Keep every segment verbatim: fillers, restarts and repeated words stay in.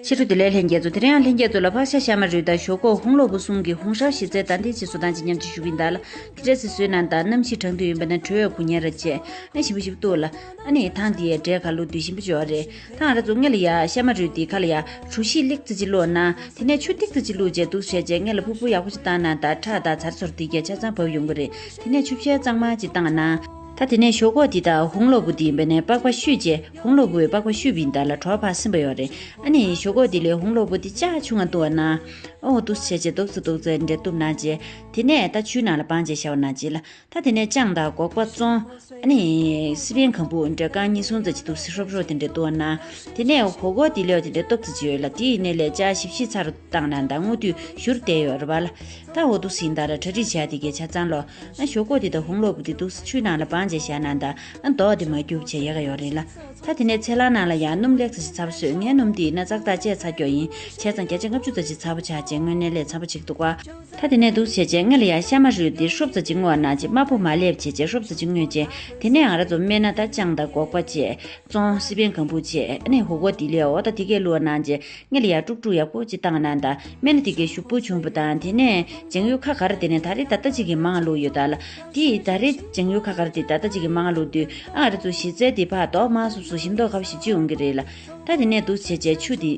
ཕྱི་དྲོ་བདེ་ལེགས་ལྷན་རྒྱས་ཚོ། དེ་རིང་ཡང་ལྷན་རྒྱས་ཚོ་ལ་ཕག་ཤ་ཤ་མ་རུས་དང་ཞོག་ཁོག་ཧོང་ལོ་བུ་གསུམ་གྱི་ཧོང་ཧྲ་ཞི་རྩའི་བརྡ་འདི་ཅིག་བཟོ་སྟངས་ཅིག་མཉམ་ཞུགས་ཞུ་གི་ཡིན་ད་ལ། དེ་འདྲ་སེ་བཟོས་ན་ད་གནམ་གཤིས་གྲང་དུས་ཡིན་པ་ན་དྲོད་ཡོད་ཁུ་ཉལ་ར་བྱས་ཨ་ཞིམ་པོ་ཞིམ་པོ་འདུག་ལ། ཨ་ནི་ཐང་འདི་ཡའི་འབྲས་ཁ་ལུ་དུས་ཞིམ་པོ་ཅིག་ཡོད་རེད། ད་ང་ར་ཚོ་སྔོན་ལ་ཡ་ཤ་མ་རུས་འདི་ཁ་ལ་ཡ་གྲོ་ཞིབ་ལེགས་ཙི་ཅིག་བླུགས་ན། དེ་ནས་ཆུ་ཏིག་ཙི་ཅིག་བླུགས་རྗེས་འདུག་བྱས་རྗེས་སྔོན་ལ་ཕུར་ཕུར་ཡག་པོ་ཅིག་བཏང་ན་ད་ཁྲག་དང་ཚ་ར་ཚོར་འདི་གས་ཆ་ཚང་བབས་ཡོང་གི་རེད། དེ་ནས་ཆུ་བཤལ་གཙང་མ་ཅིག་བཏང་ན། ད་དེ་ནས་ཞོག་ཁོག་འདི་དང་ཧོང་ལོ་བུ་འདི་ཡིན་པ་ནས་པགས་པ་བཤུས་རྗེས་ཧོང་ལོ་བུ་བའི་པགས་པ་བཤུས་པ་ཡིན་ད་ལ་དྲོ་བ་ཕར་ཟིན་པ་ཡོད་རེད། ཨ་ནི་ཞོག་ཁོག་འདི་ལས་ཧོང་ལོ་བུ་འདི་ཅག་ཆུང་ང་འདུག་བ་ན། ཨོ་འདུག་བྱས་རྗེས་འདུག་ཙི་འདུག་ཙི་འདྲེ་གཏུབ་ན་རྗེས་དེ་ནས་ད་ཆུའི་ནང་ལ་སྦངས་རྗེས་བཞག་པ་ན་རྗེས་ལ། ད་དེ་ནས་ཅང་དང་སྒོག་པ་བཙོང་། ཨ་ནི་སི་པན་གང་བུ་འདྲ་རྐང་གཉིས་གསུམ་ཙམ་ཅིག་འདུག་སི་ཧྲོབ་ཧྲོབ་དེ་འདྲ་འདུག་ན། དེ་ནས་ཧོ་གོ་དེ་ལས་དེ་འདྲ་སྟོབས་ཙི་ཅིག་ཡོད་ལ། དེ་ཡིན་ནས་ལས་ཅག་ཞིབ་ཞིབ་ཚ་རུ་བཏང་ན་ད་དངོས་དུས་བཞུར་བསྡད་ཡོད་རེད་པ་ལ། ད་འོ་འདུག་སི་ཡིན་ད་ར་གྲ་སྒྲིག་བྱས་དེ་གའི་ཆ་ཚང་ལོ། ཨ་ཞོག་ཁོག་དེ་དང་ཧོང་ལོ་བུ་དེ་འདུག་སི་ཆུའི་ནང་ལ་སྦངས་བྱས་བཞག་ན་ད་ཨ་མདོག་དེ་མ་སྐྱུག་བྱས་ཡག་ག་ཡོད་རེད་ལ། ད་དེ་ནས་ཚལ་སླང་ནང་ལ་ཡང་སྣུམ་ལེགས་ཙི་ཞིག་ཚ་པོ་བཟོས། ངའི་སྣུམ་དེ་ཡིན་ན་ཙག་ཏག་བཅད་ཚ་སྐྱོ་ཡིན། བྱས་ཙང་བརྒྱ་ཆ་ལྔ་བཅུ་ཙམ་ཞིག་ཚ་པོ་ཆགས་བྱས་དངོས་གནས་ལས་ཚ་པོ་ཅིག་འདུག་ག་ད་དེ་ནས་འདུག་བྱས་རྗེས་སྔོན་ལ་ཡང་ཤ་མ་རུས་དེ་ཧྲོབ་ཙམ་ཅིག་བརྔོས་ན་རྗེས་དམར་པོ་མ་ལེབ་བྱས་རྗེས་ཧྲོབ་ཙམ་ཅིག་བརྔོས་རྗེས་དེ་ནས་ང་ར་ཚོ་སྨན་སྣ་ད་ཅང་དང་སྒོག་པ་བྱས་བཙོང་སི་པན་གང་བུ་བྱས་ཨ་ནི་ཧོ་གོ་དེ་ལས་འོ་ད་དེ་གས་བླུགས་ན་རྗེས་སྔོན་ལ་ཡང་དཀྲུག་དཀྲུག་ཡག་པོ་ཅིག་བཏང་ན་ད་སྨན་སྣ་དེ་གས་ཞུགས་པོ་བྱུང་བ་དང་དེ་ནས་ལྗང་གུ་ཁ་ག་ར་དེ་ནས་ད་རེས་ད་ལྟ་ཅིག་གི་མང་བླུགས་ཡོད་ད་ལ། དེ་ད་རེས་ལྗང་གུ་ཁ་ག་ར་དེ་ད་ལྟ་ཅིག་གི་མང་བླུགས་དུས་ཨ་ང་ར་ཚོ་ཞི་རྩའི་དེ་ཕར་མདོག་དམར་སུབ་སུབ་ཞིམ་མདོག་ཁ་པོ་ཞིག་ཅིག་ཡོང་གི་རེད་ལ། ད་དེ་ནས་འདུག་བྱས་རྗེས་ཆུ་དེ་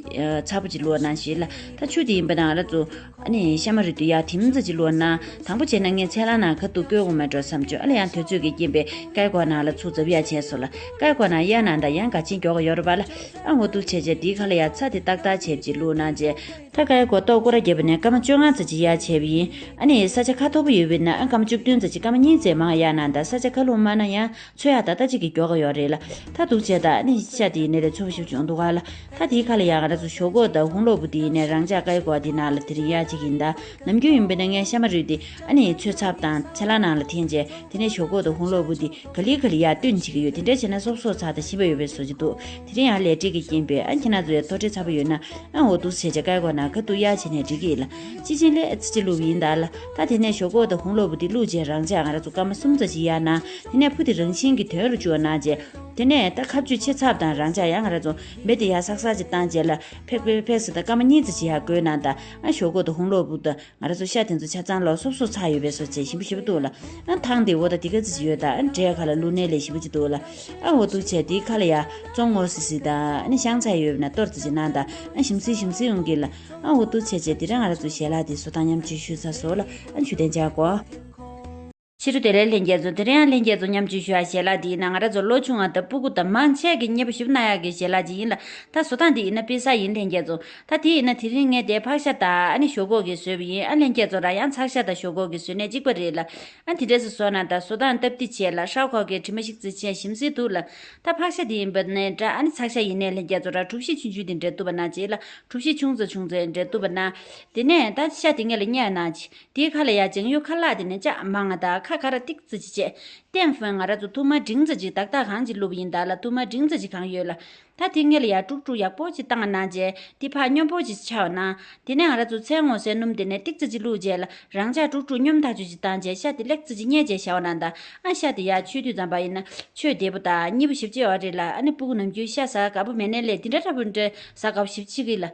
ཚ་པོ་ཅིག་བླུགས་ན་ཞེས་ལ། ད་ཆུ་དེ་ཡིན་པ་དང་ང་ར་ཚོ། ཨ་ནི་ཤ་མ་རུས་དེ་ཡར་ཐིམ་ཙམ་ཅིག་བླུགས་ན། དང་པོ་བྱས་ན་ངས་ཚལ་སླང་ནང་ཁ་ཐུག་བསྐོལ་དགོས་མེད་འགྲོ་བསམ་བྱུང་། ཨ་ལ་ཡང་དུས་ཚོད་ཀྱི་རྐྱེན་པས་ཀའི་གོ་ནང་ལ་ཚུར་འཛབ་ཡག་བྱས་སོང་ལ། ཀའི་གོ་ནང་གཡར་ན་ད་ཡང་འགའ་ཅིན་མགྱོགས་ཡོད་རེད་པ་ལ། ཨ་འོ་འདུག་བྱས་བྱས་དེའི་ཁ་ལ་ཡང་ཚྭ་དེ་ཏག་ཏག་བྱས་ཅིག་བླུགས་གནང་བྱས། ད་ཀའི་གོ་ཏོག་སྐོར་ར་བརྒྱབ་པ་ནས་སྐར་མ་བཅོ་ལྔ་ཙམ་ཅིག་ཡར་བྱས་པ་ཡིན། ཨ་ནི་ས་ཆ་ཁ་ཐོར་པོ་ཡོད་པ་ཡིན་ན་ཨ་སྐར་མ་བཅུ་བདུན་ཙམ་ཅིག་སྐར་མ་གཉིས་ཙམ་མང་གཡར་ན་ད་ས་ཆ་ཁ་ལྷུང་མ་ན་ཡང་། ཚོད་ཡག་ད་ལྟ་གཅིག་གི་མགྱོགས་ཀ་ཡོད་རེད་ལ། ད་འདུག་བྱས་ད་ནི་ཤ་དེ་ཡིན་ནའི་ལས་ཚོད་པོ་ཞིག་བྱུང་འདུག་ག་ལ། ད་དེའི་ཁ་ལ་ཡང་ང་རང་ཚོ་ཞོག་ཁོག་དང་ཧོང་ལོ་བུ་དེ་ཡིན་ནའི་རང་འཇགས་ཀའི་གོ་དེ་ནང་ལ་དེ་རིང་ཡར་བྱེད་ཀྱི་ཡིན་ད། ནམ་རྒྱུན་ཡིན་པ་ན་ངས་ཤ་མ་རུས་དེ་ཨ་ནི་ཚོད་ཚབ་དང་ཚལ་སླང་ནང་ལ་འཐེན་བྱས་དེ་ནས་ཞོག་ཁོག་དང་ཧོང་ལོ་བུ་དེ་ག་ལེ་ག་ལེ་ཡར་བཏོན་བྱེད་ཀྱི་ཡོད། དེ་འདྲ་བྱས་ན་སོབ་སོབ་ཚ་དང་ཞིམ་པ་ཡོད་པའི་བཟོ་ཅིག་འདུག་དེ་རིང་ཡང་ལས་བྲེལ་གྱི་རྐྱེན་པས་ཨ་ཁྱེད་རང་ཚོ་ཡང་ཐོ་འབྲས་ཚ་པོ་ཡོད་ན་ཨ་འོ་འདུག་བྱས་བྱས་ཀའི་གོ་ནང་ཁ་ཐུག་ཡར་བྱས་ནས་འགྲིག་གི་ཡིན་ལ། ཅི་ཅིན་ལས་ཨ་ཙི་ཅི་བླུགས་པ་ཡིན་ད་ལ། ད་དེ་ནས་ཞོག་ཁོག་དང་ཧོང་ལོ་བུ་དེ་བླུགས་རྗེས་རང་འཇགས་ང་རང་ཚོ་སྐར་མ་གསུམ་ཙམ་ཞིག་ཡར་ན། དེ་ནས་ཕུ་དེ་རང་བཞིན་གྱི་དོན་རུ་བཅུག་གནང་རྗེས། དེ་ནས་ད་ཁ་གཅོད་ཆེ་ཚབ་དང་རང་འཇགས་ཡང་ང་རང་ཚོ་མེ་དེ་ཡར་སག་སག་ཅིག་བཏང་རྗེས་ལ་ཕེག་ཕེག་ཕེག་ཟེར་ད་སྐར་མ་གཉིས་ཙམ་ཞིག་ཡར་བསྐོལ་གནང་ད། ཨ་ཞོག་ཁོག་དང་ཧོང་ལོ་བུ་དང་ང་རང་ཚོ་ཤ་དེ་ཚོ་ཆ་ཚང་ལོ་སོབ་སོབ་ཚ་ཡོད་པའི་བཟོ་བྱས་ཞིམ་པོ་ཞིམ་པོ་འདུག་ལ། ཨ་ཐང་དེ་འོ་ད་དེ་ག་ཙམ་ཞིག་ཡོད་ད་ཨ་འབྲས་ཁ་ལ་བླུགས་ནའི་ལས་ཞིམ་པོ་ཅིག་འདུག་ལ། ཨ་འོ་འདུག་བྱས་དེའི་ཁ་ལ་ཡ་བཙོང་ངོ་སི་སི་དང་ཨ་ནི་ཤང་ཚ་ཡོད་ན་གཏོར་ཙམ་ཅིག་གནང་ད་ཨ་ཞིམ་སི་ཞིམ་སི་ཡོང་གི་ལ། ཨ་འོ་འདུག་བྱས་བྱས་དེ་རིང་ང་རང་ཚོ་ཞལ་ལག་དེ་བཟོ་སྟངས་མཉམ་སྤྱོད་ཞུས་ཚར་སོང་ལ། ཨ་མཆོད་རྟེན་བྱ་དགོས། ཕྱི་དྲོ་བདེ་ལེགས་ལྷན་རྒྱས་ཚོ། དེ་རིང་ཡང་ལྷན་རྒྱས་ཚོ་མཉམ་སྤྱོད་ཞུ་ཡ་ཞལ་ལག་འདི་ཡིན་ན་ང་རང་ཚོ་ལོ་ཆུང་བ་དང་སྤུ་གུ་དང་མང་ཆེ་གི་མཉེས་པོ་ཞིབ་གནང་ཡག་གི་ཞལ་ལག་ཅིག་ཡིན་ལ། ད་བཟོ་སྟངས་འདི་ཡིན་ན་དཔེ་ས་ཡིན་ལྷན་རྒྱས་ཚོ། ད་དེ་ཡིན་ན་དེ་རིང་ངས་དེ་ཕག་ཤ་དང་ཨ་ནི་ཞོག་ཁོག་གི་བཟོས་པ་ཡིན། ཨ་ལྷན་རྒྱས་ཚོ་རང་ཡང་ཚག་ཤ་དང་ཞོག་ཁོག་གི་བཟོས་ནས་གཅིག་པ་རེད་ལ། ཨ་དེ་འདྲས་སུ་བཟོ་ན་ད་བཟོ་སྟངས་སྟབས་བདེ་བྱས་ལ་ཧྲ་ཁོག་གི་དྲི་མ་ཞིག་རྩི་ཆེན་ཞིམ་སྲིད་འདུག་ལ། ད་ཕག་ཤ་དེ་ཡིན་པ་ནས་འདྲ་ཨ་ནི་ཚག་ཤ་ཡིན་ནས་ལྷན་རྒྱས་ཚོ་ར་གྲུ་བཞི་ཆུང་ཆུང་དེ་འདྲས་བཏུབ་པ་ན་བྱེད་ལ། གྲུ་བཞི་ཆུང་ཙམ་ཆུང་ཙམ་འདྲས་བཏུབ་པ་ན། དེ་ནས་ད་ཤ་དེ་ངས་ལ་བསྙལ་གནང་ཅིག་དེའི་ཁ་ལ་ཡ་ལྗང་གུ་ཁ་ལག་དེ་ནས་ཅག་མང་ང་དང་ཁ་ཁ་ར་ཏིག་ཙི་ཅིག་བྱས། ཏན་ཧྥན་ང་ར་ཚོ་ཐུར་མ་འབྲིང་ཙི་ཅིག་ཏག་ཏག་གང་ཅིག་བླུགས་པ་ཡིན་ད་ལ་ཐུར་མ་འབྲིང་ཙི་ཅིག་གང་ཡོད་ལ། ད་དེ་ངས་ལ་ཡ་དཀྲུག་དཀྲུག་ཡག་པོ་ཅིག་བཏང་གནང་རྗེས་དེ་ཕར་སྙོམས་པོ་ཅིག་ཆགས་གནང་། དེ་ནས་ང་ར་ཚོ་ཚལ་སྔོ་སའི་སྣུམ་དེ་ནས་ཏིག་ཙི་ཅིག་བླུགས་རྗེས་ལ་རང་ཅག་དཀྲུག་དཀྲུག་སྙོམས་ཐག་ཆོད་ཅིག་བཏང་རྗེས་ཤ་དེ་ལེགས་ཙི་ཅིག་བསྙལ་རྗེས་བཞག་གནང་ད། ཨ་ཤ་དེ་ཡ་མཆོད་དུས་ཙམ་པ་ཡིན་ན་མཆོད་བདེ་པོ་དང་མཉེས་པོ་ཞིབ་ཅིག་ཡོད་རེད་ལ། ཨ་ནི་སྤུ་གུ་ནམ་རྒྱུན་ཤ་ཟ་དགའ་པོ་མེད་ནའི་ལས་དེ་འདྲ་འདྲ་པོ་འདྲ་ཟ་དགའ་པོ་ཞིབ་ཅིག་གི་ལ།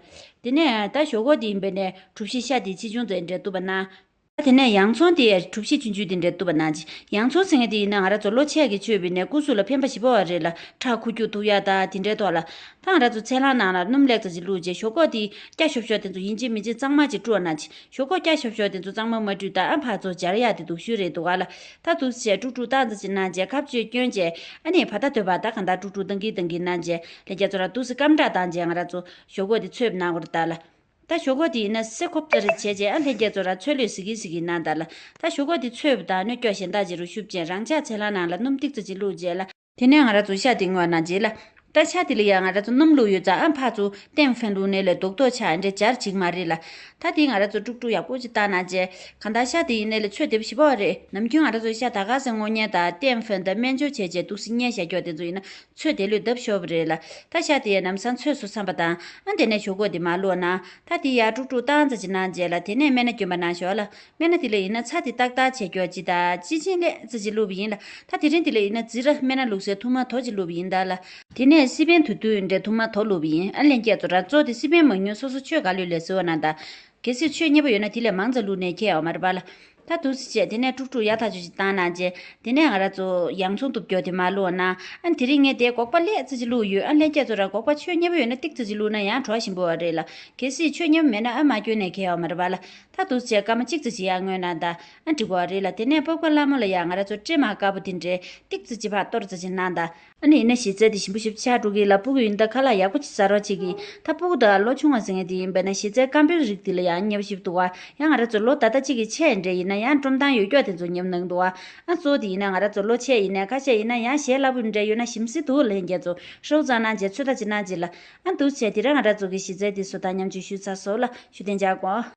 དེ་ནས་ད་ཞོག་ཁོག་དེ་ཡིན་པས་ནས་གྲུ་བཞི་ཤ་དེ་ཆེ་ཆུང་ཙམ་འདྲ་བཏུབ་པ་ན། ད་དེ་ནས་ཡང་ཚོང་དེ་གྲུ་བཞི་ཆུང་ཆུང་དེ་འདྲ་བཏུབ་པ་ན་ཅི། ཡང་ཚོང་ཟེར་མཁན་དེ་ཡིན་ན་ང་རང་ཚོ་ལོ་ཆེ་གི་མཆོད་པའི་ནས་སྐུ་གཟུགས་ལ་ཕན་པ་ཞེ་པོ་བ་རེད་ལ། ཁྲག་ཁུ་རྒྱུག་ཐུབ་ཡ་ད་དེ་འདྲའི་ཐོག་ལ། ད་ང་རང་ཚོ་ཚལ་སླང་ནང་ལ་སྣུམ་ལེགས་ཙམ་ཞིག་བླུགས་རྗེས་ཞོག་ཁོག་དེ་སྐྱ་ཤོབ་ཤོབ་དེ་ཚོ་ཡིན་གཅིག་མིན་གཅིག་གཙང་མ་ཅིག་བཀྲུ་བ་ན་ཅི། ཞོག་ཁོག་སྐྱ་ཤོབ་ཤོབ་དེ་ཚོ་གཙང་མ་མ་བཀྲུས་ད་ཨ་ཕར་ཚུར་སྦྱར་ཡ་དེ་སྡུག་ཤོས་རེད་འདུག་ག་ལ། ད་འདུག་སེ་དཀྲུག་དཀྲུག་བཏང་ཙམ་ཅིག་གནང་རྗེས་ཁ་གཅོད་སྐྱོན་རྗེས་ཨ་ནི་བར་ཐག་དོད་པ་ད་གང་ལྟར་དཀྲུག་དཀྲུག་བཏང་གིན་བཏང་གིན་གནང་རྗེས་ལྷན་རྒྱས་ཚོ་ར་འདུག་སེ་སྐམ་དྲག་བཏང་རྗེས་ང་རང་ཚོ་ཞོག་ཁོག་དེ་ཚོས་གནང་དགོས་རེད་ད་ལ། ད་ཞོག་ཁོག་དེ་ཡིན་ན་སེ་ཁོབ་ཙ་རེ་བྱས་རྗེས་ཨ་ལྷན་རྒྱས་ཚོ་ར་ཚོས་ལོས་ཟི་གིན་ཟི་གིན་གནང་ད་ལ། ད་ཞོག་ཁོག་དེ་ཚོས་བ་དང་སྣོད་སྐྱོག་གཞན་དག་ཅིག་རུ་ཤུབ་ཅན་རང་ཅག་ཚལ་སླང་ནང་ལ་སྣུམ་ཏིག་ཙ་ཅིག་བླུགས་རྗེས་ལ། དེ་ནས་ང་ར་ཚོ་ཤ་དེ་བརྔོས་ན་རྗེས་ལ། ད་ཤ་དེ་ལ་ཡང་ང་ར་ཚོ་སྣུམ་བླུགས་ཡོད་ཙང་ཨ་ཕར་ཚུར་ཏན་ཧྥན་བླུགས་ནས་ལས་རྡོག་རྡོག་ཆགས་འདྲ་སྦྱར་ཅིག་མ་རེད་ལ། ད་དེ་ང་ར་ཚོ་དཀྲུག་དཀྲུག་ཡག་པོ་ཅིག་བཏང་ན་རྗེས་གང་ལྟར་ཤ་དེ་ཡིན་ནའི་ལས་ཚོས་བདེ་པོ་ཞེ་པོ་རེད། ནམ་རྒྱུན་ང་ར་ཚོ་ཤ་ད་ག་སེ་སྔོ་བསྙལ་དང་ཏན་ཧྥན་དང་སྨན་སྦྱོར་བྱས་རྗེས་འདུག་སེ་བསྙལ་བཞག་རྒྱུ་དེ་ཚོ་ཡིན་ན། ཚོས་དེ་ལུས་ལྡབ་ཤོར་བ་རེད་ལ། ད་ཤ་དེ་ཡང་ལམ་སང་ཚོས་སོང་བསམ་པ་དང་ཨ་དེ་ནས་ཞོག་ཁོག་དེ་མར་བླུགས་ན། ད་དེ་ཡར་དཀྲུག་དཀྲུག་བཏང་ཙམ་ཅིག་གནང་རྗེས་ལ་དེ་ནས་སྨན་སྣ་གྱོན་པ་གནང་ཞོག་ལ། སྨན་སྣ་དེ་ལ་ཡིན་ན་ཚྭ་དེ་ཏག་ཏག་བྱས་སྐྱོར་ཅིག་དང་ཅི་ཆེན་ལེ་ཙམ་ཅིག་བླུགས་པ་ཡིན་ལ། ད་དེ་རིང་དེ་ལ་ཡིན་ན་ཛི་ར་སྨན་སྣ་བླུགས་སའི་ཐུར་མ་དོ་ཅིག་བླུགས་པ་ཡིན་ད་ལ། དེ་ནས་ སི་པན་དུ་དུ་འདྲ་ཐུར་མ་དོ་བླུགས་པ་ཡིན། ཨ་ལྷན་རྒྱས་ཚོ་ར་གཙོ་དེ་སི་པན་མ་ཉོས། སོ་སོ་ཆོས་ག་ལུས་ལས་བཟོས་པ་ན་ད། གལ་སྲིད་ཆོས་མཉེས་པོ་ཡོད་ན་དེ་ལས་མང་ཙམ་བླུགས་ནས་ཁྱེར་ཡོང་མ་རེད་པ་ལ། ད་འདུག་སེ་བྱས་དེ་ནས་དཀྲུག་དཀྲུག་ཡག་ཐག་ཆོད་ཅིག་བཏང་གནང་རྗེས། དེ་ནས་ང་ར་ཚོ་ཡང་ཚོང་གཏུབ་རྒྱུ་དེ་མར་བླུགས་གནང་། ཨ་དེ་རིང་ངས་དེ་སྒོག་པ་ལེ་ཙི་ཅིག་བླུགས་ཡོད། ཨ་ལྷན་རྒྱས་ཚོ་ར་སྒོག་པ་ཆོས་མཉེས་པོ་ཡོད་ན་ཏིག་ཙི་ཅིག་བླུགས་ན་ཡང་བྲོ་བ་ཞིམ་པོ་བ་རེད་ལ། གལ་སྲིད་ཆོས་མཉེས་པོ་མེད་ན་ཨ་མ་སྐྱོན་ནས་ཁྱེར་ཡོང་མ་རེད་པ་ལ། ད་འདུག་སེ་བྱས་སྐར་མ་གཅིག་ཙི་ཅིག་ཡར་སྔོན་གནང་ད། ཨ་འགྲིག་གོ་བ་རེད་ལ། དེ་ནས་སྤོབས་པ་ལྷ་མོ་ལ་ཡང་ང་ར་ཚོ་ཀྲེ་མ་དཀར་པོ་དེ་འདྲའི་ཏིག་ཙི་ཅིག་ཕར་གཏོར་ཙི་ཅིག་གནང་ད། ཨ་ནི་ཡིན་ན་ཞི་རྩལ་དེ་ཞིམ་པོ་ཞིབ་ཆགས་འགྲོ་གི་ལ། སྤུ་གུ་ཡིན་ད་ཁ་ལག་ཡག་པོ་ཅིག་ཟ་རོགས་བྱེད་ཀྱི། ད་སྤུ་གུ་དང་ལོ་ཆུང་བ་ཟེར་མཁན་དེ་ཡིན་པས་ན་ཞི་རྩལ་སྐམ་པོའི་རིགས་དེ་ལ་ཡང་མཉེས་པོ་ཞིབ་འདུག་བ། ཡང་ང་ར་ཚོ་ལོ་ད་ལྟ་གཅིག་གི་ཆས་འདྲ་ཡིན་ན་ཡང་སྒྲོམ་ཐང་ཡོད་སྐྱོག་དེ་ཚོ་མཉེས་ནང་འདུག་བ། ཨ་གཙོ་བོ་དེ་ཡིན་ན་ང་ར་ཚོ་ལོ་ཆས་ཡིན་ན་ཁ་ཤས་ཡིན་ན་ཡང་ཞལ་ལྷ་བུ་འདྲ་ཡོད་ན་ཞིམ་སི་འདུག་ལ། ཡིན་རྒྱ་ཚོ་ཧྲོག་ཙང་གནང་བྱས་ཚོད་ལྟ་ཅིག་གནང་བྱས་ལ། ཨ་འདུག་བྱས་དེ་རིང་ང་ར་ཚོ་གི་ཞི་རྩལ་དེ་བཟོ་སྟངས་མཉམ་སྤྱོད་ཞུས་ཚར་སོང་ལ། ཞུ་དེ་འཇག་གོ།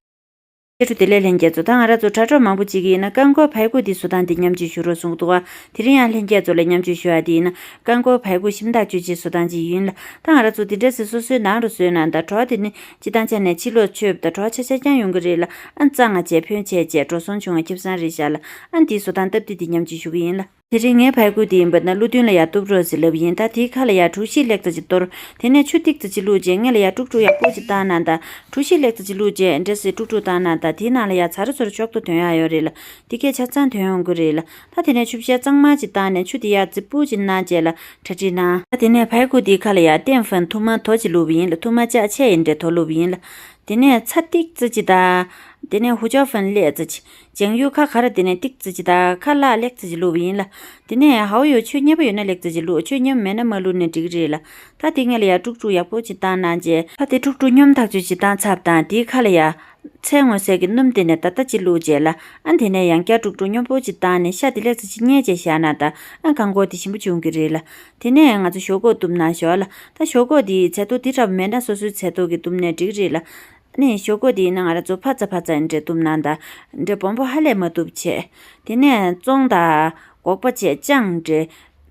ཁྱེད་ཚོ་དེ་ལས་ལྷན་རྒྱས་ཚོ། ད་ང་ར་ཚོ་དྲ་གྲོགས་མང་པོ་ཅིག་གིས་ཡིན་ན་རྐང་མགོ་ཕར་རྒུག་འདི་བཟོ་སྟངས་འདི་མཉམ་སྤྱོད་ཞུ་རོགས་གསུང་གི་འདུག་བ། དེ་རིང་ཡང་ལྷན་རྒྱས་ཚོ་ལ་མཉམ་སྤྱོད་ཞུ་ཡ་དེ་ཡིན་ན་རྐང་མགོ་ཕར་རྒུག་ཞིམ་ཐག་ཆོད་ཅིག་བཟོ་སྟངས་ཅིག་ཡིན་ལ། ད་ང་ར་ཚོ་དེ་འདྲ་སེ་སོ་སོའི་ནང་རུ་བཟོས་ན་ད་བྲོ་བ་དེ་ནི་སྤྱི་བཏང་ཆ་ནས་ཕྱི་ལོགས་མཆོད་ད་བྲོ་བ་ཆ་ཆ་རྐྱང་ཡོང་གི་རེད་ལ། ཨ་གཙང་ང་བྱས་ཕོན་ཆེ་བྱས་འགྲོ་སོང་བྱུང་བ་ཁེ་བཟང་རེད་ཤག་ལ། ཨ་འདི་བཟོ་སྟངས་སྟབས་བདེ་འདི་མཉམ་སྤྱོད་ཞུ་གི་ཡིན་ལ། དེ་རིང་ངའི་ཕར་རྒུག་དེ་ཡིན་པ་ན་ཀླུ་སྒྲོན་ལ་ཡར་གཏུབ་རོགས་ཟེར་ལབ་ཡིན། ད་དེའི་ཁ་ལ་ཡར་གྲོ་ཞིབ་ལེགས་ཙམ་ཅིག་གཏོར། དེ་ནས་ཆུ་ཏིག་ཙམ་ཅིག་བླུགས་རྗེས་སྔོན་ལ་ཡར་དཀྲུག་དཀྲུག་ཡག་པོ་ཅིག་བཏང་གནང་དང་། གྲོ་ཞིབ་ལེགས་ཙམ་ཅིག་བླུགས་རྗེས་འདྲ་སེ་དཀྲུག་དཀྲུག་བཏང་གནང་དང་། དེའི་ནང་ལ་ཡར་ཚ་རུ་ཚ་རུ་ཕྱོགས་བསྡུ་ཐོན་ཡག་ཡོད་རེད་ལ། དེ་གས་ཆ་ཚང་ཐོན་ཡོང་གི་རེད་ལ། ད་དེ་ནས་ཆུ་བཤལ་གཙང་མ་ཅིག་བཏང་ནས་ཆུ་དེ་ཡར་རྫིབ་པོ་ཅིག་གནང་རྗེས་ལ་གྲ་སྒྲིག་གནང་། ད་དེ་ནས་ཕར་རྒུག་དེའི་ཁ་ལ་ཡར་ཏན་ཧྥན་ཐུར་མ་དོ་ཅིག་བླུགས་པ་ཡིན་ལ། ཐུར་མ་ལྕགས་ཆས་ཡིན་འདྲ་དོ་བླུགས་པ་ཡིན་ལ། དེ་ནས་ཚྭ་ཏིག་ཙི་ཅིག་དང་། དེ་ནས་ཧུ་ཅོ་ཧྥན་ལེ་ཙི་ཅིག་བྱང་ཡུལ་ཁ་ཁ་ར་དེ་ནས་ཏིག་ཙི་ཅིག་དང་ཁ་ལག་ལེགས་ཙི་ཅིག་བླུགས་པ་ཡིན་ལ། དེ་ནས་ཧའོ་ཡོ་ཆུ་མཉེས་པོ་ཡོད་ན་ལེགས་ཙི་ཅིག་བླུགས། ཆུ་མཉེས་པོ་མེད་ན་མ་བླུགས་ནས་འགྲིག་གི་རེད་ལ། ད་དེ་སྔོན་ལ་ཡར་དཀྲུག་དཀྲུག་ཡག་པོ་ཅིག་བཏང་གནང་རྗེས། ད་དེ་དཀྲུག་དཀྲུག་སྙོམས་ཐག་ཆོད་ཅིག་བཏང་ཚར་བ་དང་། དེའི་ཁ་ལ་ཡར་ཚལ་སྔོ་སེར་གྱི་སྣུམ་དེ་ནས་ད་ལྟ་ཅིག་བླུགས་རྗེས་ལ། ཨ་དེ་ནས་ཡང་བསྐྱར་དཀྲུག་དཀྲུག་སྙོམས་པོ་ཅིག་བཏང་ནས་ཤ་དེ་ལེགས་ཙི་ཅིག་མཉེ་བྱས་བཞག་ན་ད། ཨ་རྐང་མགོ་དེ་ཞིམ་པོ་བྱུང་གི་རེད་ལ། དེ་ནས་ང་ཚོ་ཞོག་ཁོག་གཏུབ་གནང་ཞོར་ལ། ད་ཞོག་ཁོག་དེ་ཚལ་ཏོག་དེ་འདྲ་མེད་ན་སོ་སོའི་ཚལ་ཏོག་གིས་གཏུབ་ནས་འགྲིག་རེད་ལ། ཨ་ནི་ཞོག་ཁོག་དེ་ཡིན་ན་ང་ར་ཚོ་ཕར་ཚ་ཕར་ཚ་འདྲ་གཏུབ་གནང་དང་། འདྲ་སྦོམ་པོ་ཧ་ལས་མ་གཏུབ་བྱས། དེ་ནས་བཙོང་དང་སྒོག་པ་བྱས་ཅང་འདྲ།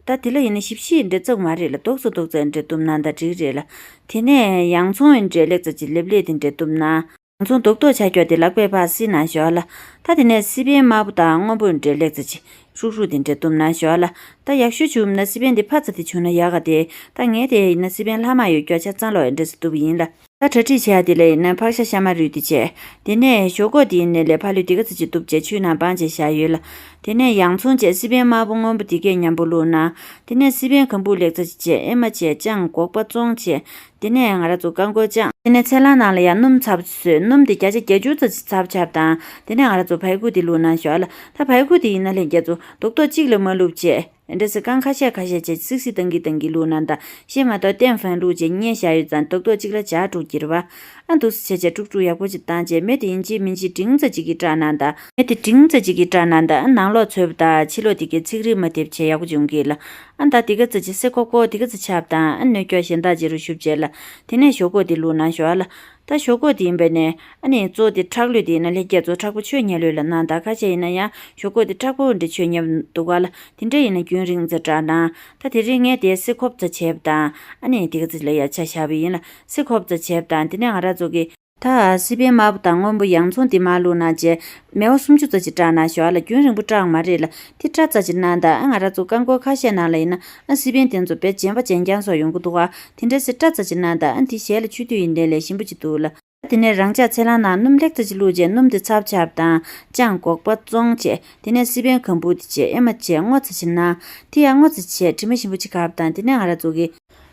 ད་དེ་ལ་ཡིན་ན་ཞིབ་ཞིབ་འདྲ་བཙུགས་མ་རེད་ལ། རྡོག་ཙམ་རྡོག་ཙམ་འདྲ་གཏུབ་གནང་དང་འགྲིག་རེད་ལ། དེ་ནས་ཡང་ཚོང་ཡིན་འདྲ་ལེགས་ཙམ་ཅིག་ལེབ་ལེབ་དེ་འདྲ་གཏུབ་གནང་། ཡང་ཚོང་རྡོག་རྡོག་ཆགས་ཀྱོག་དེ་ལག་པས་ཕར་བསིལ་གནང་ཞོར་ལ། ད་དེ་ནས་སི་པན་དམར་པོ་དང་སྔོན་པོ་འདྲ་ལེགས་ཙམ་ཅིག་ཧྲུག་ཧྲུག་དེ་འདྲ་གཏུབ་གནང་ཞོར་ལ། ད་ཡག་ཤོས་བྱུང་ན་སི་པན་དེ་ཕར་ཚ་དེ་བྱུང་ན་ཡག་ག་དེ། ད་ངས་དེ་ཡིན་ན་སི་པན་ལྷག་མ་ཡོད་ཀྱོག་ཆ་ཚང་ལོག་འདྲ་སེ་གཏུབ་ཡིན་ལ། ད་གྲ་སྒྲིག་བྱས་དེ་ལ་ཡིན་ན་ཕག་ཤ་ཤ་མ་རུལ་དེ་བྱས། དེ་ནས་ཞོག་ཁོག་དེ་ཡིན་ནས་ལས་ཕ་ལུས་དེ་ག་ཚོད་ཅིག་གཏུབ་བྱས་ཆུའི་ནང་སྦངས་བྱས་བཞག་ཡོད་ལ། དེ་ནས་ཡང་ཚོང་བྱས་སི་པན་དམར་པོ་སྔོན་པོ་དེ་གས་མཉམ་པོ་བླུགས་གནང་། དེ་ནས་སི་པན་གམ་བུ་ལེགས་ཙམ་ཅིག་བྱས། ཨེ་མ་བྱས་ཅང་སྒོག་པ་བཙོང་བྱས། དེ་ནས་ང་ར་ཚོ་རྐང་མགོ་ཅང་། དེ་ནས་ཚལ་སླང་ནང་ལ་ཡང་སྣུམ་ཚ་པོ་བཟོས། སྣུམ་དེ་བརྒྱ་ཆ་བརྒྱད་ཅུ་ཙམ་ཅིག་ཚ་པོ་ཆགས་དང་། དེ་ནས་ང་ར་ཚོ་ཕར་རྒུག་དེ་བླུགས་གནང་ཞོར་ལ། ད་ཕར་རྒུག་དེ་ཡིན་ན་ལྷན་རྒྱས་ཚོ་རྡོག་རྡོག་གཅིག་ལས་མ་བླུགས་བྱས། འདྲ་སེ་རྐང་ཁ་ཤས་ཁ་ཤས་བྱས་སིག་སིག་བཏང་གི་བཏང་གི་བླུགས་གནང་དང་། ཤེས་མ་གཏོགས་ཏན་ཧྥན་བླུགས་བྱས་མཉེ་བཞག་ཡོད་ཙང་རྡོག་རྡོག་གཅིག་ལ་འཇགས་འགྲོ་གི་རེད་བ། ཨ་འདུག་སེ་བྱས་བྱས་དཀྲུག་དཀྲུག་ཡག་པོ་ཅིག་བཏང་བྱས། མེ་དེ་ཡིན་གཅིག་མིན་གཅིག་འབྲིང་ཙམ་ཅིག་གིས་སྐྲག་གནང་དང་། མེ་དེ་འབྲིང་ཙམ་ཅིག་གིས་སྐྲག་གནང་དང་། ཨ་ནང་ལོགས་ཚོས་པ་དང་ཕྱི་ལོགས་དེ་གའི་ཚིག་རིས་མ་ཐེབས་བྱས་ཡག་པོ་བྱུང་གི་ལ། ཨ་ད་དེ་ག་ཙམ་ཅིག་སེ་ཁོག་ཁོག་དེ་ག་ཙམ་ཆགས་དང་། ཨ་སྣོད་སྐྱོག་གཞན་དག་ཅིག་རུ་ཤུབ་བྱས་ལ། དེ་ནས་ཞོག་ཁོག་དེ་བླུགས་གནང་ཞོར་ལ། ད་ཞོག་ཁོག་དེ་ཡིན་པ་ནས་ཨ་ནི་གཙོ་དེ་ཁྲག་ལུད་དེ་ཡིན་ན་ལྷན་རྒྱས་ཚོ་ཁྲག་པོ་ཆོས་ཉལ་ལུད་ལ་གནང་དང་། ཁ་ཤས་ཡིན་ན་ཡང་ཞོག་ཁོག་དེ་ཁྲག་པོ་འདྲ་ཆོས་ཉལ་འདུག་ག་ལ། དེ་འདྲ་ཡིན་ན་རྒྱུན་རིང་ཙམ་སྐྲག་གནང་། ད་དེ་རིང་ངས་དེ་སེ་ཁོག་ཙམ་བྱས་པ་དང་། ཨ་ནི་དེ་ག་ཚོད་ལ་ཡ་ཆ་བཞག་པ་ཡིན་ལ། སེ་ཁོག་ཙམ་བྱས་པ་དང་། དེ་ནས་ང་ར་ཚོ་གི་ད་སི་པན་དམར་པོ་དང་སྔོན་པོ་ཡང་ཚོང་དེ་མར་བླུགས་གནང་བྱས། མེ་དབལ་སུམ་ཅུ་ཙམ་ཅིག་སྐྲག་གནང་ཞོར་ལ། རྒྱུན་རིང་པོ་སྐྲག་མ་རེད་ལ། དེ་སྐྲག་ཙམ་ཅིག་གནང་དང་། ཨ་ང་ར་ཚོ་རྐང་འཁོར་ཁ་ཤས་ནང་ལ་ཡིན་ན་ཨ་སི་པན་དེ་ཚོ་དཔེ་རྗེན་པ་རྗེན་རྐྱང་སོགས་ཡོང་གི་འདུག་ག། དེ་འདྲ་སེ་སྐྲག་ཙམ་ཅིག་གནང་དང་། ཨ་དེ་ཞལ་ལ་མཆོད་དུས་ཡིན་དེ་ལས་ཞིམ་པོ་ཅིག་འདུག་ལ། དེ་ནས་རང་ཅག་ཚལ་སླང་ནང་སྣུམ་ལེགས་ཙམ་ཅིག་བླུགས་བྱས། སྣུམ་དེ་ཚ་པོ་ཆགས་པ་དང་། ཅང་སྒོག་པ་བཙོང་བྱས། དེ་ནས་སི་པན་གམ་བུ་དེ་བྱས། ཨེ་མ་བྱས་སྔོ་ཙམ་ཅིག་གནང་། དེ་ཡང་སྔོ་ཙམ་བྱས་དྲི་མ་ཞིམ་པོ་ཅིག་གབ་དང་། དེ་ནས་ང་ར་ཚོ་གི་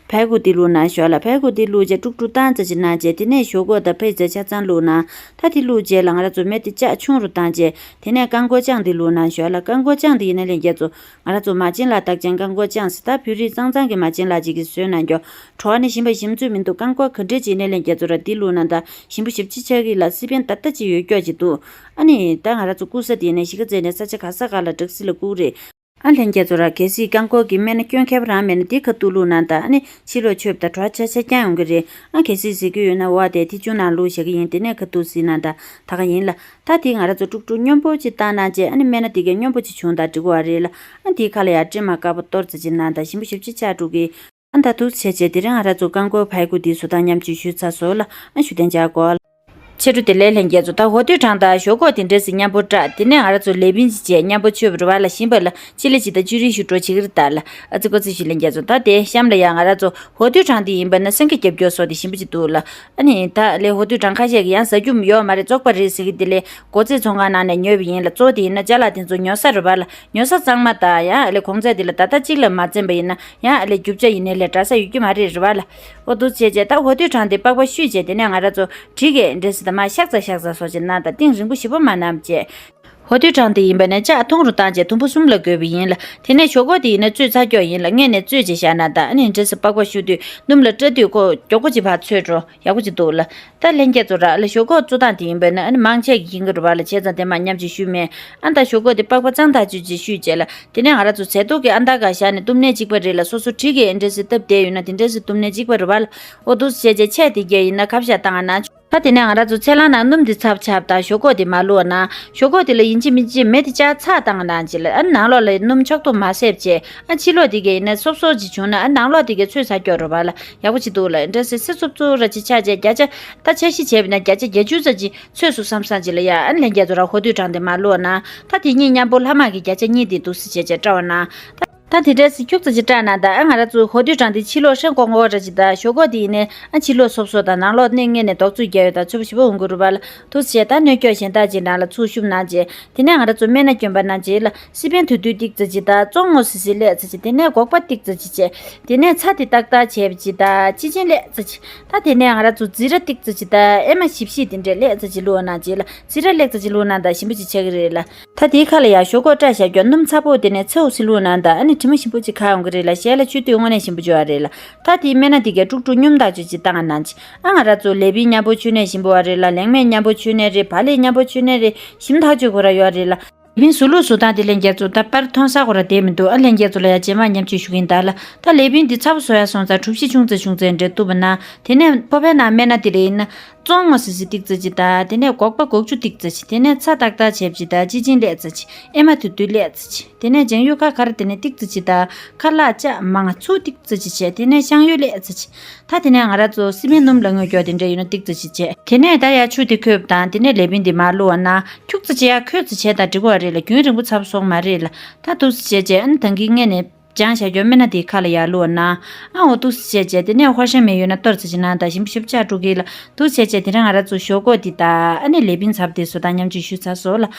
ཕར་རྒུག་དེ་བླུགས་གནང་ཞོར་ལ། ཕར་རྒུག་དེ་བླུགས་བྱས་དཀྲུག་དཀྲུག་བཏང་ཙམ་ཅིག་གནང་བྱས། དེ་ནས་ཞོག་ཁོག་དང་ཕར་ཚ་ཆ་ཚང་བླུགས་གནང་། ད་དེ་བླུགས་བྱས་ལ་ང་ར་ཚོ་མེ་དེ་ལྕགས་ཆུང་རུ་བཏང་བྱས། དེ་ནས་རྐང་འཁོར་ལྕང་དེ་བླུགས་གནང་ཞོར་ལ། རྐང་འཁོར་ལྕང་དེ་ཡིན་ན་ལྷན་རྒྱས་ཚོ་ང་ར་ཚོ་མ་བྱན་ལ་བཏགས་ཅན་རྐང་འཁོར་ལྕང་ཟེར། ད་བོད་རིགས་གཙང་གཙང་གི་མ་བྱན་ལ་ཅིག་གིས་བཟོས་གནང་རྒྱུ། བྲོ་བ་ནི་ཞིམ་པ་ཞིམ་ཚོད་མི་འདུག། རྐང་འཁོར་ག་འདྲས་ཅིག་ཡིན་ན་ལྷན་རྒྱས་ཚོ་ར་འདི་བླུགས་གནང་དང་། ཞིམ་པོ་ཞེ་པོ་ཅིག་ཆགས་ཀྱི་ལ། སི་པན་ད་ལྟ་ཅིག་ཡོད་ཀྱོག་ཅིག་འདུག། ཨ་ནི་ད་ང་ར་ཚོ་བསྐུར་ས་དེ་ནས་གཞིས་ཀ་རྩེ་ནས་ས་ཆ་ག་ས་ག་ལ་སྦྲག་སྲིད་ལ་བསྐུར་རེད། ཨ་ལྷན་རྒྱས་ཚོ་ར་གལ་སྲིད་རྐང་འཁོར་གྱི་སྨན་སྣ་སྐྱོན་མཁས་པ་རང་མེད་ན་འདི་ཁ་ཐུག་བླུགས་གནང་དང་། ཨ་ནི་ཕྱི་ལོགས་མཆོད་པ་དང་བྲོ་བ་ཆ་ཆ་རྐྱང་ཡོང་གི་རེད། ཨ་གལ་སྲིད་ཟེར་རྒྱུ་ཡོད་ན་འོ་དེ་དེ་ཆུ་ནང་བླུགས་བཞག་གི་ཡིན། དེ་ནས་ཁ་ཐུག་གཟིགས་གནང་དང་། ད་ག་ཡིན་ལ། ད་དེ་ང་ར་ཚོ་དཀྲུག་དཀྲུག་སྙོམས་པོ་ཅིག་བཏང་གནང་བྱས། ཨ་ནི་སྨན་སྣ་དེ་གས་སྙོམས་པོ་ཅིག་བྱུང་དང་འགྲིག་གི་རེད་ལ། ཨ་དེའི་ཁ་ལ་ཡ་ཀྲེ་མ་དཀར་པོ་གཏོར་ཙམ་ཅིག་གནང་དང་། ཞིམ་པོ་ཞེ་པོ་ཅིག་ཆགས་འགྲོ་གི། ཨ་ད་འདུག་བྱས་བྱས་དེ་རིང་ང་ར་ཚོ་རྐང་འཁོར་ཕར་རྒུག་འདི་བཟོ་སྟངས་མཉམ་སྤྱོད་ཞུས་ཚར་སོང་ལ། ཨ་ཞུ་དན་འཇགས་གོ། ཕྱི་དྲོ་བདེ་ལེགས་ལྷན་རྒྱས་ཚོ། ད་ཧོ་ཐུའུ་ཁྲང་དང་ཞོག་ཁོག་དེ་འདྲས་སེ་མཉམ་པོ་བཀྲ། དེ་ནས་ང་ར་ཚོ་ལེ་པིན་ཅིག་བྱས་མཉམ་པོ་མཆོད་པ་རེད་བ་ལ། ཞིམ་པ་ལ་ཅི་ལི་ཅི་ད་བཅུ་རིག་ཞུ་འགྲོ་བྱེད་ཀྱི་རེད་ད་ལ། ཨ་ཙི་ཀོ་ཙི་ཞུ་ལྷན་རྒྱས་ཚོ། ད་དེ་གཤམ་ལ་ཡང་ང་ར་ཚོ་ཧོ་ཐུའུ་ཁྲང་དེ་ཡིན་པ་ན་སེང་གེ་རྒྱབ་སྐྱོར་སོགས་དེ་ཞིམ་པོ་ཅིག་འདུག་ལ། ཨ་ནི་ད་ལས་ཧོ་ཐུའུ་ཁྲང་ཁ་ཤས་ཀྱི་ཡང་ཟ་རྒྱུ་ཡོད་མ་རེད། བཙོག་པ་རེད་ཟེར་གི་དེ་ལས་སྒོ་རྩེ་ཚོང་ཁང་ནང་ནས་ཉོས་པ་ཡིན་ལ། གཙོ་བོ་དེ་ཡིན་ན་ཅ་ལག་དེ་ཚོ་ཉོ་ས་རེད་བ་ལ། ཉོ་ས་གཙང་མ་དང་ཡང་ཨ་ལས་གོང་ཚད་དེ་ལ་ད་ལྟ་གཅིག་ལ་མ་འཛེམ་པ་ཡིན་ན་ཡང་ཨ་ལས་རྒྱུ་ཆ་ཡིན་ནའི་ལས་འདྲ་ས་ཡོད་ཀྱི་མ་རེད་རེད་བ་ལ། ཨོ་འདུག་བྱས་བྱས་ད་ཧོ་ཐུའུ་ཁྲང་དེ་པགས་པ་བཤུས་བྱས་དེ་ནས་ང་ར་ཚོ་བྲིས་གས་འདྲེ་སི་ད་མ་ཤག་ཚ་ཤག་ཚ་སོ་བྱས་ན་ད་གཏིང་རིང་པོ་ཞེ་པོ་མ་གནང་བྱས། ཧོ་ཐུའུ་ཁྲང་དེ་ཡིན་པ་ནས་ལྕགས་ཐུང་རུ་བཏང་བྱས་དུམ་བུ་གསུམ་ལ་བགོས་པ་ཡིན་ལ། དེ་ནས་ཞོག་ཁོག་དེ་ཡིན་ན་བཙོས་ཚར་ཀྱོག་ཡིན་ལ། སྔས་ནས་བཙོས་བྱས་བཞག་ན་ད་ཨ་ནི་འདྲེ་སི་པགས་པ་བཤུ་དུས་སྣུམ་ལ་བཀྲ་དུས་ཁོ་མགྱོགས་པོ་ཅིག་ཕར་ཚོས་འགྲོ། ཡག་པོ་ཅིག་འདུག་ལ། ད་ལྷན་རྒྱས་ཚོ་ར་ལ་ཞོག་ཁོག་བཙོ་སྟངས་དེ་ཡིན་པས་ན་ཨ་ནི་མང་ཆེ་གི་ཡིན་གི་རུ་བ་ལ་བྱས་ཙང་དེ་མ་ཉམས་ཅིག་ཞུས་མེད། ཨ་ད་ཞོག་ཁོག་དེ་པགས་པ་གཙང་ཐག་ཆོད་ཅིག་བཤུས་བྱས་ལ། དེ་ནས་ང་ར་ཚོ་ཟས་ཏོག་གི་ཨ་མདའ་ག་བཞག་ནས་གཏུབ་ནས་གཅིག་པ་རེད་ལ། སོ་སོ་བྲིས་གི་ཨེ་འདྲེ་སི་སྟབས་བདེ་ཡོད་ན་དེ་འདྲེ་སི་གཏུབ་ནས་གཅིག་པ་རུ་བ་ལ། ཨོ་འདུག་བྱས་བྱས་ཆས་དེ་གས་ཡིན་ན་ཁ་བཤད་བཏང་ང་ན། ད་དེ་ནས་ང་ར་ཚོ་ཚལ་སླང་ནང་སྣུམ་དེ་ཚབ་ཆབ་དང་ཞོག་ཁོག་དེ་མ་བླུགས་ན། ཞོག་ཁོག་དེ་ལ་ཡིན་གཅིག་མིན་གཅིག་མེ་དེ་བཅག་ཚག་བཏང་ང་ན་ཅི་ལ། ཨ་ནང་ལོགས་ལ་སྣུམ་ཕྱོགས་གཏོགས་མ་བསྲེབ་བྱས། ཨ་ཕྱི་ལོགས་དེ་གས་ཡིན་ན་སོབ་སོབ་ཅིག་བྱུང་ན་ཨ་ནང་ལོགས་དེ་གས་ཚོས་ཚ་སྐྱོ་རུ་བ་ལ་ཡག་པོ་ཅིག་འདུག་ལ། འདྲ་སེ་སི་སུབ་སུབ་ར་ཅིག་ཆགས་བྱས་བརྒྱ་ཆ་ད་འཆར་གཞི་བྱས་པ་ན་བརྒྱ་ཆ་བརྒྱད་ཅུ་ཙམ་ཅིག་ཚོས་སུ་བསམ་བསམ་ཅིག་ལ་ཡ། ཨ་ལྷན་རྒྱས་ཚོ་ར་ཧོ་ཐུའུ་ཁྲང་དེ་མ་བླུགས་ན། ད་དེ་གཉིས་མཉམ་པོ་ལྷག་མ་གི་བརྒྱ་ཆ་གཉིས་དེ་འདུག་སེ་བྱས་བྱས་བཀྲ་བ་ན། ད་དེ་འདྲ་སེ་ཁྱུག་ཙམ་ཅིག་བཀྲ་ན་ད་ཨ་ང་ར་ཚོ་ཧོ་ཐུའུ་ཁྲང་དེ་ཕྱི་ལོགས་ཧྲེང་ཀོང་ཀོ་ར་ཅིག་ད་ཞོག་ཁོག་དེ་ཡིན་ནས་ཨ་ཕྱི་ལོགས་སོབ་སོབ་དང་ནང་ལོགས་གནས་ངེས་ནས་རྡོག་བཙུགས་རྒྱག་ཡོད་ད་ཚོས་པ་ཞིབ་པོ་འོང་གི་རུ་བ་ལ། འདུག་སེ་བྱས་ད་སྣོད་སྐྱོགས་གཞན་དག་ཅིག་ནང་ལ་ཚུར་ཤུབ་གནང་བྱས། དེ་ནས་ང་ར་ཚོ་སྨན་སྣ་གྱོན་པ་ནང་བྱས་ལ། སི་པན་དུ་དུ་ཏིག་ཙམ་ཅིག་དང་བཙོང་ངོ་སི་སི་ལེ་ཙམ་ཅིག་དེ་ནས་སྒོག་པ་ཏིག་ཙམ་ཅིག་བྱས། དེ་ནས་ཚྭ་དེ་ཏག་ཏག་བྱས་པ་ཅིག་དང་ཅི་ཅིན་ལེ་ཙམ་ཅིག་ད་དེ་ནས་ང་ར་ཚོ་ཛི་ར་ཏིག་ཙམ་ཅིག་དང་ཨེ་མ་ཞིབ་ཞིབ་དེ་འདྲས་ལེ་ཙམ་ཅིག་བླུགས་ནང་བྱས་ལ། ཛི་ར་ལེ་ཙམ་ཅིག་བླུགས་ན་ད་ཞིམ་པོ་ཅིག་ཆགས་ཀྱི་རེད་ལ། ད་དེའི་ཁ་ལ་ཡ་ཞོག་ཁོག་བཀྲ་བཞག་ཀྱོག་སྣུམ་ཚ་པོ་དེ་ནས་ཚེའུ་སི་བླུགས་ནང་ད་ཨ་ནི་དྲི་མ་ཞིམ་པོ་ཅིག་ཁ་ཡོང་གི་རེད་ལ། ཞལ་ལ་མཆོད་དུས་དངོས་གནས་ཞིམ་པོ་ཅིག་ཡོད་རེད་ལ། ད་དེའི་སྨན་སྣ་དེ་གས་དཀྲུག་དཀྲུག་སྙོམས་ཐག་ཆོད་ཅིག་བཏང་ནང་བྱས། ཨ་ང་ར་ཚོ་ལེ་པིན་མཉམ་པོ་མཆོད་ནས་ཞིམ་པོ་བ་རེད་ལ། ལེགས་མས་མཉམ་པོ་མཆོད་ནས་རེད། བ་ལེ་མཉམ་པོ་མཆོད་ནས་རེད། ཞིམ་ཐག་ཆོད་ཁོ་ར་ཡོད་རེད་ལ། ལེ་པིན་ཟུར་ལུགས་བཟོ་སྟངས་དེ་ལྷན་རྒྱས་ཚོ་ད་པར་མཐོང་ས་ཁོ་ར་བསྡད་མི་འདུག་ཨ་ལྷན་རྒྱས་ཚོ་ལ་ཡ་རྗེས་མ་མཉམ་སྤྱོད་ཞུ་གི་ཡིན་ད་ལ། ད་ལེ་པིན་འདི་ཚ་པོ་བཟོ་ཡ་སོང་ཙང་གྲུ་བཞི་ཆུང་ཙེ་ཆུང་ཙེ་འདྲ་བཏུབ་པ་ན། དེ་ནས་ཕོར་པའི་ནང་སྨན་སྣ་དེ་ལ་ཡིན་ན་བཙོང་ངོ་སི་སི་ཏིག་ཙམ་ཅིག་དང་། དེ་ནས་སྒོག་པ་སྒོག་ཆུ་ཏིག་ཙམ་ཅིག་དེ་ནས་ཚྭ་ཏག་ཏག་བྱས་པ་ཅིག་དང་ཅི་ཅིན་ལེ་ཙམ་ཅིག་ཨེ་མ་དུ་དུ་ལེ་ཙམ་ཅིག་དེ་ནས་བྱང་ཡུ་ཁ་ཁར་དེ་ནས་ཏིག་ཙམ་ཅིག་དང་། ཁ་ལག་ལྕགས་མང་ཚུ་ཏིག་ཙམ་ཅིག་བྱས། དེ་ནས་ཤང་ཡུ་ལེ་ཙམ་ཅིག་ད་དེ་ནས་ང་ར་ཚོ་སི་པན་སྣུམ་ལ་ངོས་སྐྱོར་དེ་འདྲ་ཡོད་ན་ཏིག་ཙམ་ཅིག་བྱས། དེ་ནས་ད་ཡ་ཆུ་དེ་ཁོལ་བ་དང་དེ་ནས་ལེ་པིན་དེ་མར་བླུགས་པ་ན་ཁྱུག་ཙམ་ཅིག་ཡ་ཁོལ་ཙམ་བྱས་དང་འགྲིག་པ་རེད་ལ། རྒྱུན་རིང་པོ་ཚ་པོ་བཟོ་གི་མ་རེད་ལ། ད་འདུག་སེ་བྱས་བྱས་ཨ་ནི་ད་གིན་སྔས་ནས་སྦྱངས་བཞག་ཀྱོག་སྨན་སྣ་དེའི་ཁ་ལ་ཡར་བླུགས་པ་ན། ཨ་འོ་འདུག་སེ་བྱས་བྱས་དེ་ནས་ཧོར་ཤ་མེད་ཡོད་ན་གཏོར་ཙམ་ཅིག་ནང་ད་ཞིམ་པོ་ཞིབ་ཆགས་འགྲོ་གི་ལ། འདུག་སེ་བྱས་བྱས་དེ་རིང་ང་ར་ཚོ་ཞོག་ཁོག་དེ་དང་ཨ་ནི་ལེ་པིན་ཚབ་དེ་བཟོ་སྟངས་མཉམ་སྤྱོད་ཞུས་ཚར་སོང་ལ།